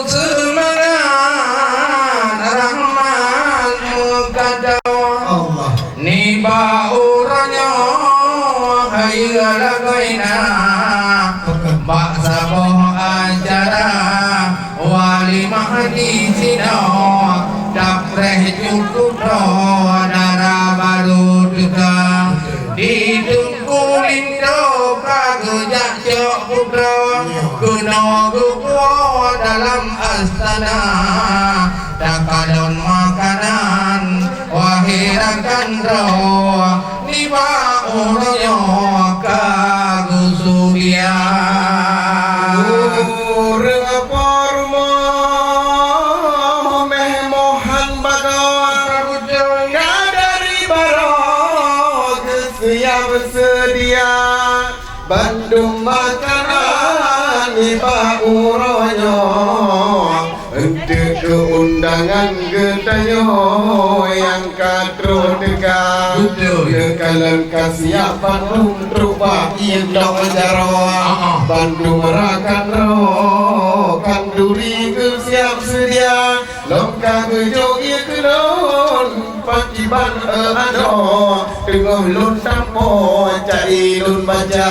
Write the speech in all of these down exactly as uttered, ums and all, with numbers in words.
Seumangat rahmat meukadoe Allah. Nibak uroe nyoe hayeue lagoina bak saboh acara walimah di sinoe, tapreh cukup droe dara barô teuka. Di Teungku Linto ka geujak cok putroe, keunoe geupuwoe dalam astana. Takalon makanan, wahé rakan droe, nibak uroe nyoe ka geusudia. Ureueng po rumoh méh mohan bagoe, ka dari baroe geusiap seudia. Bandum makanan nibak uroe nyoe, eunteuk keu undangan geutanyoe nyang ka troh teuka. Beutôi. Neukalon ka siap bandum trok bak ié lôn jaroe. Ah, ah. Bandum rakan droe khanduri geusiap seudia. Lôn ka geujok ié keulôn, pakriban, eh, adoe, teungoh lôn tampo, cai lôn baca.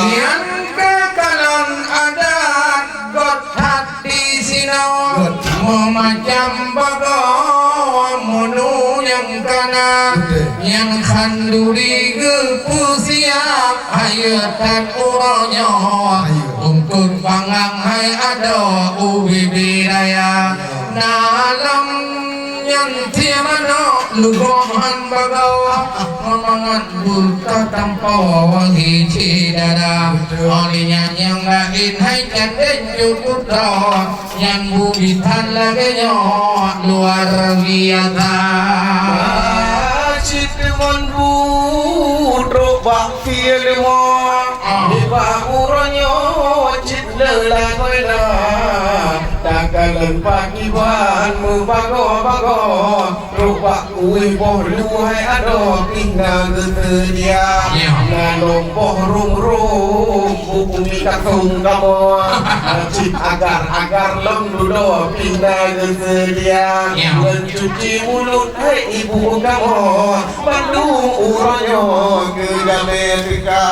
Nyan keuh kalon adat göt that di sinoe. Göt. Meumacam bagoe meunu nyang kana. Beutôi. Nyang khanduri geupeusiap hayeue that uroe nyoe. Hayeue. Eungkôt bangang hai adoe u bibi raya. Ya. Na lam nyan tiep manok lugoe han bagoe, mangat beutatampo wahé syedara. Beutôi. Óh lheueh nyan nyang laén hai candén cut putroe, nyan bubit that lagèe nyoe luar biasa. Cit mon bu trok bak pih leumo, ah, nibak uroe nyoe cit le lagoina. Takalon pakriban meubagoe-bagoe, trok bak ueh boh lu hai adoe pih na geuseudia. Ya. Na lom boh rum-rum, bu umi kasong kamoe. Cit agar-agar lom dudoe pih na geuseudia. Ya. Ngon cuci mulut hai ibu kamoe. Bandum uroe nyoe keu damé teuka.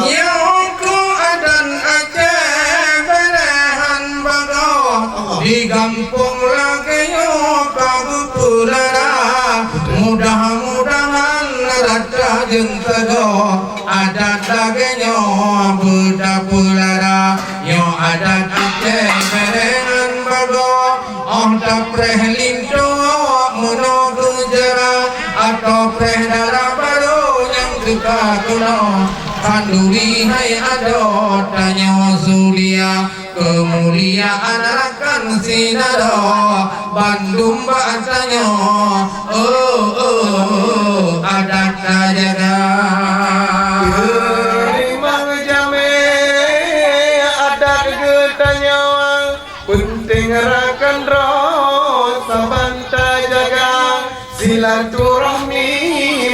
Nyoe keuh adat Aceh bèrèh han bagoe. Di gampông lagèe nyoe ka geupeulara. Mudah-mudahan rata jeueng sagoe adat lagèe nyoe beutapeulara. Nyoe adat Aceh bèrèh han bagoe. Óh tapreh linto meunoe geujara, atau preh dara barô nyang teuka keunoe. Khanduri hai adoe tanyoe sulia, keumuliaan rakan syedara, bandum bak tanyoe, oh, oh, oh, adat tajaga. Teurimong jamé adat geutanyoe. Peunteng rakan droe saban tajaga, silaturahmi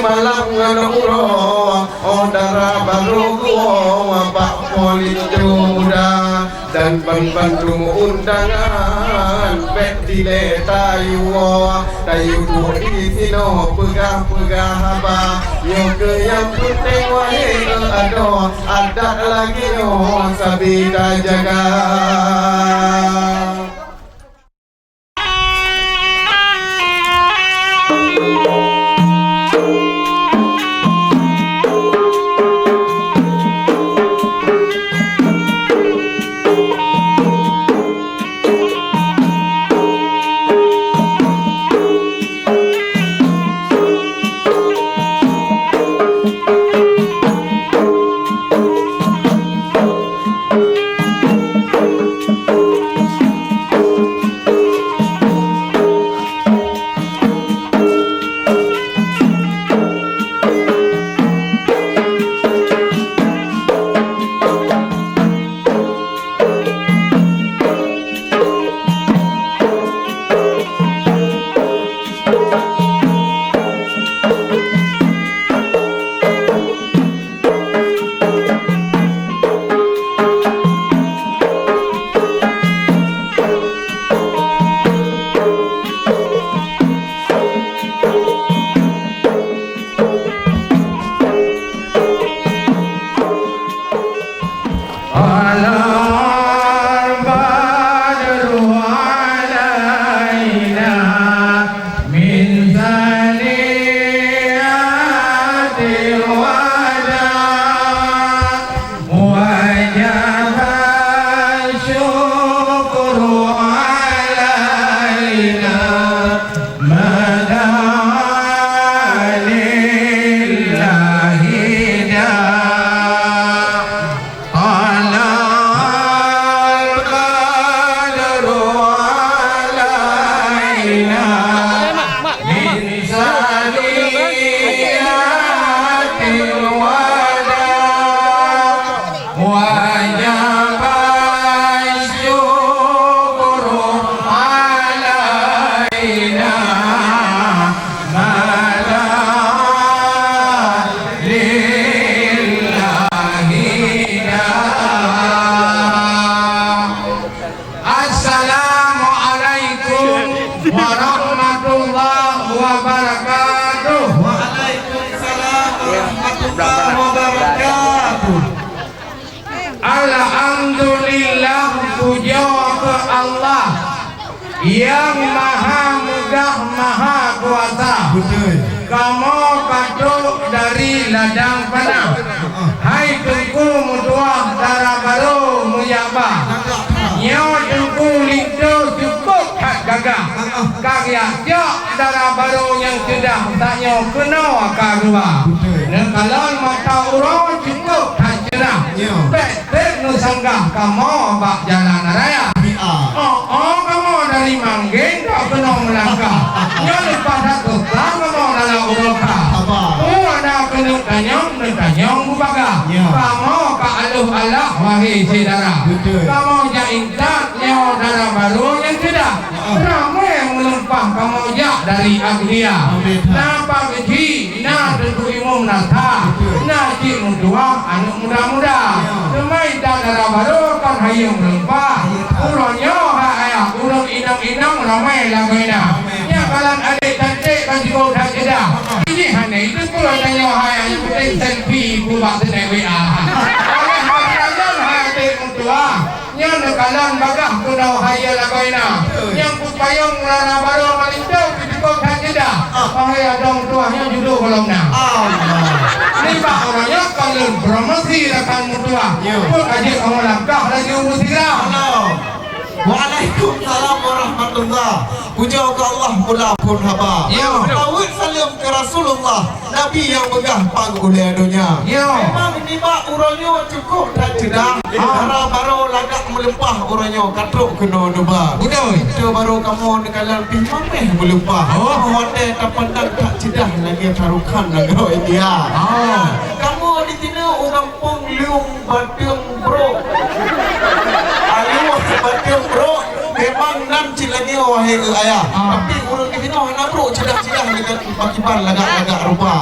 malam ngon uroe, óh dara barô geuwoe bak po linto muda, dan ban-bandum undangan bèk dilèe tayue. Tayue duek disinoe peugah-peugah haba, nyoe keuh nyang peunteng wahé adoe, adat lagèe nyoe sabe tajaga. Warahmatullahi wabarakatuh. Waalaikumsalam warahmatullahi wabarakatuh. Alhamdulillah, pujoe keu Allah nyang Maha Meugah Maha Kuasa. Beutôi. Kamoe ka trok dari ladang panah. Hai Teungku meutuah dara barô meujak ba. Nyoe Teungku linto cukôp that gagah. Ka geujak dara barô nyang ceudah, tanyoe keunoe ka geuba. Neukalon mata uroe cukôp that ceurah. Bèk-bèk neusanggah kamoe bak jalan raya. Oh, oh, kamoe dari Manggeng ka keunoe meulangkah. Nyoe leupah that Kamoe dalam uroe ka. Peue na keuneuk tanyong, neutanyong bubagaih. Kamoe ka alôh alah, wahé syedara. Kamoe jak intat nyoe dara barô nyang ceudah. Ramé meulumpah kamoe jak dari Ahliya. Na Pak Geuchik, na Teungku Imum Nasa, na Cik Meutuah aneuk muda-muda. Teuma intat dara barô kon hayeu meulumpah. Uroe nyoe hai ayah, ureueng inong-inong ramé lagoina. Nyang kalon adék cantik kan jikoh that ceudah. Ini hana itu pula tanyoe hai, nyang penting selfie bak seunek W A. Oleh karena nyan hai adék meutuah, nyan neukalon bagaih keunoe hai ya lagoina. Nyang peupayong dara barô malinto jikoh that ceudah. Wahai adong tuah nyoe judô gohlom na. Nibak uroe nyoe kon lôn promosi rakan meutuah. Pun ka jeuet kamoe langkah laju meusigra. Waalaikumsalam warahmatullah. Pujoe keu Allah mula phon haba. Ya. Salawat saleuem keu Rasulullah, Nabi nyang peugah pang ulèe donya. Ya. Memang nibak uroe nyoe cukôp that ceudah. Dara barô lagak meulumpah uroe nyoe ka trok keunoe neuba. Beutôi. Teubarô kamoe neukalon pih mamèh meulumpah. Oh. Watèe tapandang that ceudah lagèe Shahrukh Khan nanggroe India. Kamoe di sinoe ureueng Pong Leung Bateueng Brok. Aluh Bateueng Brok memang nan cit lagèe wahé keu ayah. Tapi ureueng di sinoe hana brok ceudah-ceudah deungon pakiban lagak-lagak rupa.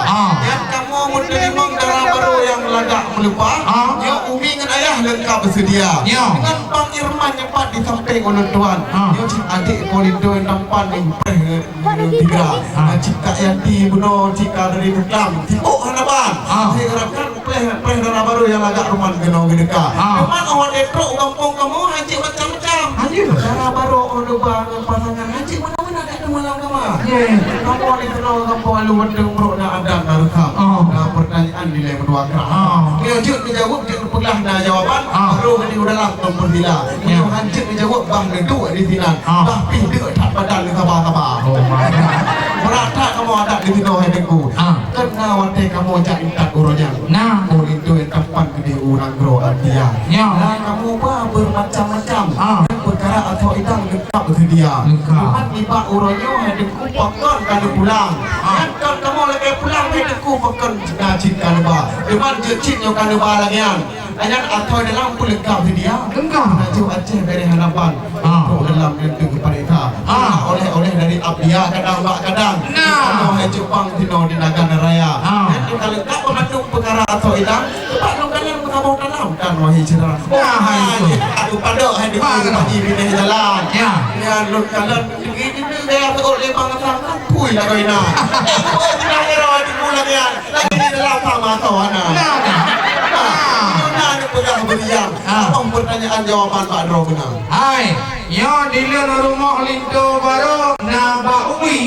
Nyan kamoe meuteurimong dara barô nyang lagak meulumpah. Nyoe umi ngon ayah leungkap beuseudia. Deungon Bang Irman nyang pat di sampéng ulôn tuan. Nyoe cit adék po linto tampan nyang preh Tiga. Cit Kak Yanti bunoe, cit ka dari Buklam. Sibok hana ban. Hai rakan, preh, preh dara barô nyang lagak ruman keunoe geudeuka. Cuman awak trok u gampông kamoe hanjeuet macam-macam. Dara barô, oh, neuba ngon pasangan hanjeuet meunan-meunan dak teumalam kama. Kamoe di keunoe gampông Aluh Bateueng Brok na adat na reusam. Na pertanyaan dilèe meutuah krak. Nyoe jeuet neujaweueb, jeuet neupeugah na jawaban, barô geuneuk u dalam tong peusila. Nyoe hanjeuet neujaweueb bah neuduek di sinan. Bah pih deuk that badan neusaba-saba. Brat that kamoe adat di sinoe hai Teungku. Keu na watèe kamoe jak intat uroe nyan. Na. Oh linto nyang tampan keudéh ureueng nanggroe Asia. Na kamoe ba beumacam-macam. Nyang peukara asoe idang leungkap beuseudia. Cuman nibak uroe nyoe hai Teungku pakon ka neupulang. Nyan kon kamoe lagèe pulang hai Teungku pakon na cit ka neuba. Cuman jeuet cit nyoe ka neuba lagèe nyan. Nyan asoe dalam pun leungkap seudia. Leungkap. Laju Aceh dari hadapan. Trok dalam dan teuh geupareksa. Oleh-oleh dari Abdia kadang bak kadang. Kamoe hai Jepang sinoe di Nagan Raya. Nyan ka leungkap peumatung peukara asoe idang. Sebab lôn kalon meusaboh dalam dan wahé syedara. Nah, hai itu. Aduh padok hai di pagi binéh jalan. Nyan lôn kalon gini gaya teuôt lé bangsa. Pui lagoina. Pui lagoina. Lagi di dalam sama kau ana. Nah, nah. Nah, neupeugah beuriang. Abang pertanyaan jawaban bak droe beuna. Hai, nyoe di lôn rumoh linto barô na bak umi.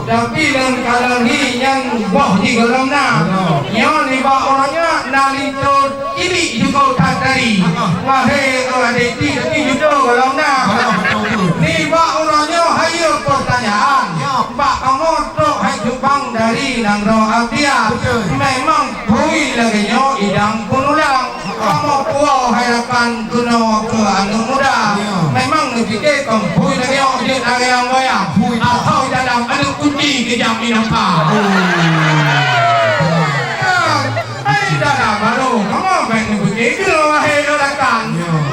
Tapi lôn kalon hi nyang boh jigohlom na. Nyoe nibak uroe nyoe na linto cilik jukôb that tadi. Wahé adék, tapi judô gohlom na. Nibak uroe nyoe hayeue pertanyaan. Bak kamoe trok hai Jepang dari nanggroe Abdia. Memang pui lagèe nyoe idang peunulang. Kamoe puwoe hai rakan keunoe keu aneuk muda. Memang neupiké kon pui lagèe nyoe jeuet lagèe goyang. Asoe dalam aneuk kunci geujak minapa. Hai dara barô, kamoe bèk neupiké keu wahé rakan.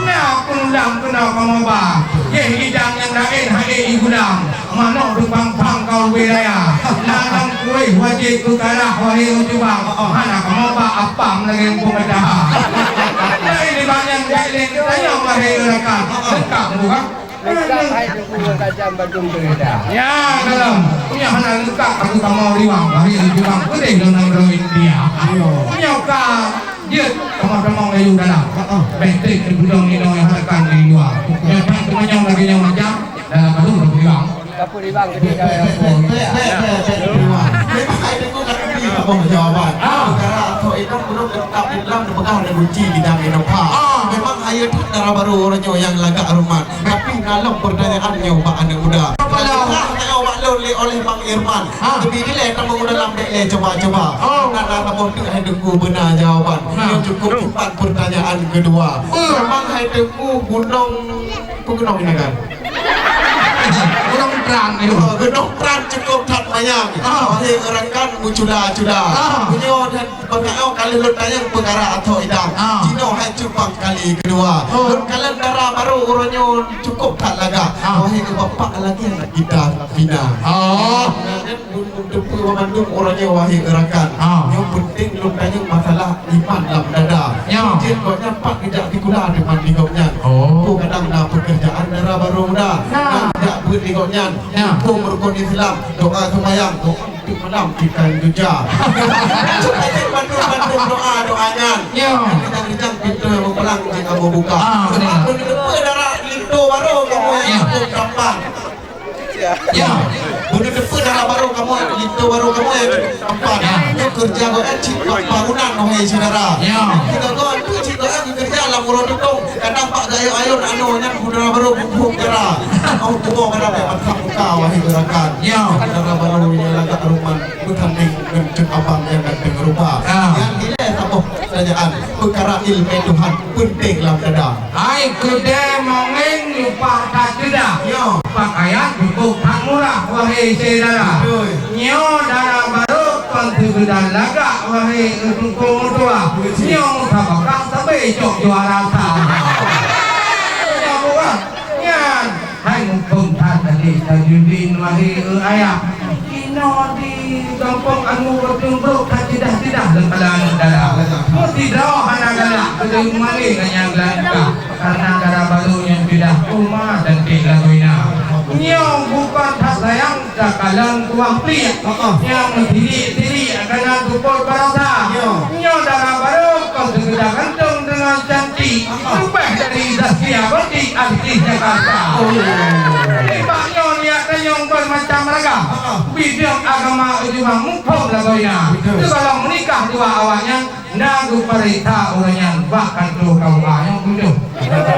Na peunulang keunoe kamoe ba. Yeh idang nyang laén hai i gulang. Manok dupang-pang kau ubé raya. Ladang kuéh wajéb keu karah wahé ureueng Jubang. Hana kamoe bak apam lagèe umpung gata. Laén nibak nyan bèk lé neutanyong wahé rakan. Leungkap bukan? Leungkap hai Teungku tajam badum beureudah. Ya, dalam. Hana leukat aku kamoe riwang, lahé di Jepang, keudeh lôn nanggroe India. Nyoe ka jeuet tamong-tamong layu dalam. Heeh. Bèk trép teupeudong inong nyang hana kan di luwa. Nyoe that teumanyong lagèe nyoe macam, dalam baru lôn riwang. Bèk, bèk, bèk, bèk, bèk, bèk, bèk, bèk. Memang hai deungoe ka teubri saboh jawaban. Ah. Gara-gara asoe inong ureueng teutap di dalam neupeugah neugunci bidang inong pha. Ah. Memang hai that dara barô uroe nyoe nyang lagak ruman. Tapi na lom peurtanyaan nyoe bak aneuk muda. Apa lom? Nyang geubri bak lôn lé oleh Bang Irman. Ha. Tapi dilèe tamong u dalam bèk lé cuba-cuba. Oh. Na, na saboh teuk hai Teungku beuna jawaban. Ha. Nyoe cukup simpan peurtanyaan keudua. Oh. Memang hai Teungku gunong, peue gunong nyan kan? Gunong Pran nyoe. Oh, Gunong Pran cukup that manyang. Ah. Wahé rakan meucuda-cuda. Ah. Meunyoe dan Bak nyoe ka lheueh lôn tanyong peukara asoe idang. Ah. Jinoe hai cut bang kali keudua. Oh. Lôn kalon dara barô uroe nyoe cukup that lagak. Ah. Wahé bapak lagèe aneuk gita Fina. Oh. Nyan lôn teupeu bandum uroe nyoe wahé rakan. Ah. Nyoe peunteng lôn tanyong masalah iman lam dada. Ya. Jeuet gobnyan pat geujak sikula teuma di gobnyan. Oh. Peue kadang na peukeurjaan dara barô muda. Nah. Nyang jak beuet di gobnyan. Ya. Huköm rukon Islam, doa seumayang, doa Tiep malam ikan geujak. Cok lagèe bandum-bandum doa-doa nyan. Ya. Rijang-rijang pintoe meupulang jeuet kamoe buka. Ah, betul. Beuneuteupeu dara linto barô kamoe nyang cukup tampan. Ya. Beuneuteupeu dara barô kamoe nyang cukup tampan. Ya. Beuneuteupeu dara barô kamoe, linto barô kamoe nyang cukup tampan. Ya. Nyoe keureuja goe cit bangunan, wahé syedara. Ya. Kita goe tu cit goe keureuja lam uroe tutong. Kadang bak geuayôn-ayôn anoe nyan dara barô bubuk dara. Oh, kuboh kadang bèk mantap muka, wahé rakan. Ya. Dara barô nyang lagak ruman. Beutandéng ngon cut abang nyang ganteng rupa. Ah. Nyang dilèe saboh peurtanyaan, peukara ileumèe Tuhan peunteng lam dada. Hai keudè mongeng lupa that ceudah. Nyoe. Pakaian cukup that murah, wahé syedara. Beutôi. Nyoe dara barô kon seukeudar lagak, wahé teungku meutuah. Beutôi. Nyoe musabakah sabé cok juara sa. Nyoe bukan. Nyan, hai muphom that até tajudin, wahé ayah. Inoe di gampông anu ureueng brok ka ceudah-ceudah lé kala aneuk dara. Meusidroe hana galak, keudeh maling hana galak. Karena dara barô nyang ceudah uma dan ték lagoina. Nyoe bukon that sayang takalon kuah pliek. Nyang meusilik-silik kana tupot barasa. Nyoe dara barô kon seukeudar ganteng deungon cantik. Leubeh dari Zaskia Gotik artis Jakarta. Oh, iya, iya, iya. Nibak nyoe niat tanyong bermacam ragam. Bidang agama ujubah muphom lagoina. Betul. Sebelum menikah dua awaknya, na geupeuriksa ureueng nyan bak kantô K U A nyang tujoh. Ada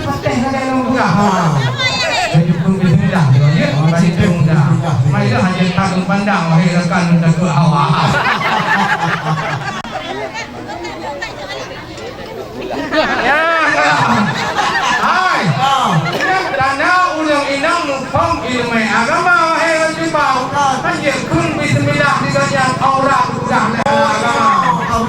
patéh lagèe lôn peugah. Ha. Jadi pun bismillah, ya. Baca bismillah. Marilah hanya tak pandang, wahai rakan, takut awak. Ya, ya. Hai. Ah. Tanda ureueng inong muphom ileumèe agama, wahai Raja Bau. Hanjeuet kheun bismillah di gajah aurat udah lé agama.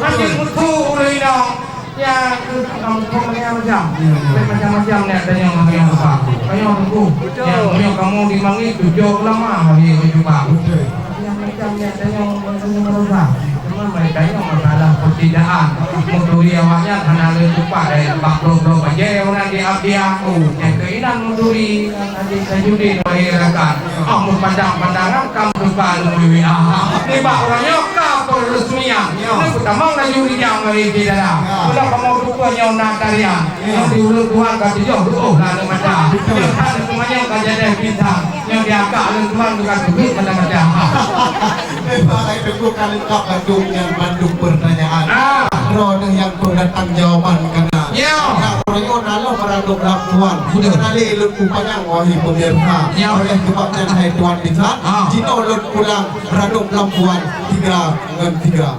Hanjeuet mutu ureueng inong. Ya, kheun kamoe muphom lé macam. Ya, ya. Macam-macam ni ada yang, yang apa. Kamoe tunggu. Betul. Ya, kamoe di mangi tujuh ulama, wahai Raja Bau. Betul. Macam-macam ni ada yang, yang merubah. Cuma mereka nyoe masalah perbedaan. Meuturi awaknyan hana lé tupat dari bak bro-bro bajèe ureueng di Abdia. Nyang keuinan meuturi ngon Haji Tajudin, wahai rakan. Ah, meupandang-pandangan ka meutuka lom W A. Nibak uroe nyoe ka peureusmian. Nyoe peutamong laju rijang, wahai syedara. Ulah kamoe tupeue nyoe na tarian. Nyoe di ulôn tuan ka tujoh duôh lalu mata. Nyoe that teumanyong ka jadeh bintang. Nyang diangkat lôn tuan bukan keubeut macam-macam. Memang hai Teungku ka leungkap bandum nyan bandum peurtanyaan. Ah. Droeneuh nyang peudatang jawaban ka na. Ya. Nyang uroe nyoe na lom meuradob lam tuan. Betul. Hana lé lôn peupanyang, wahai pemirsa. Ya. Oleh sebab nyan, hai tuan bisan, ah, jinoe lôn pulang radob lam tuan tiga ngon tiga.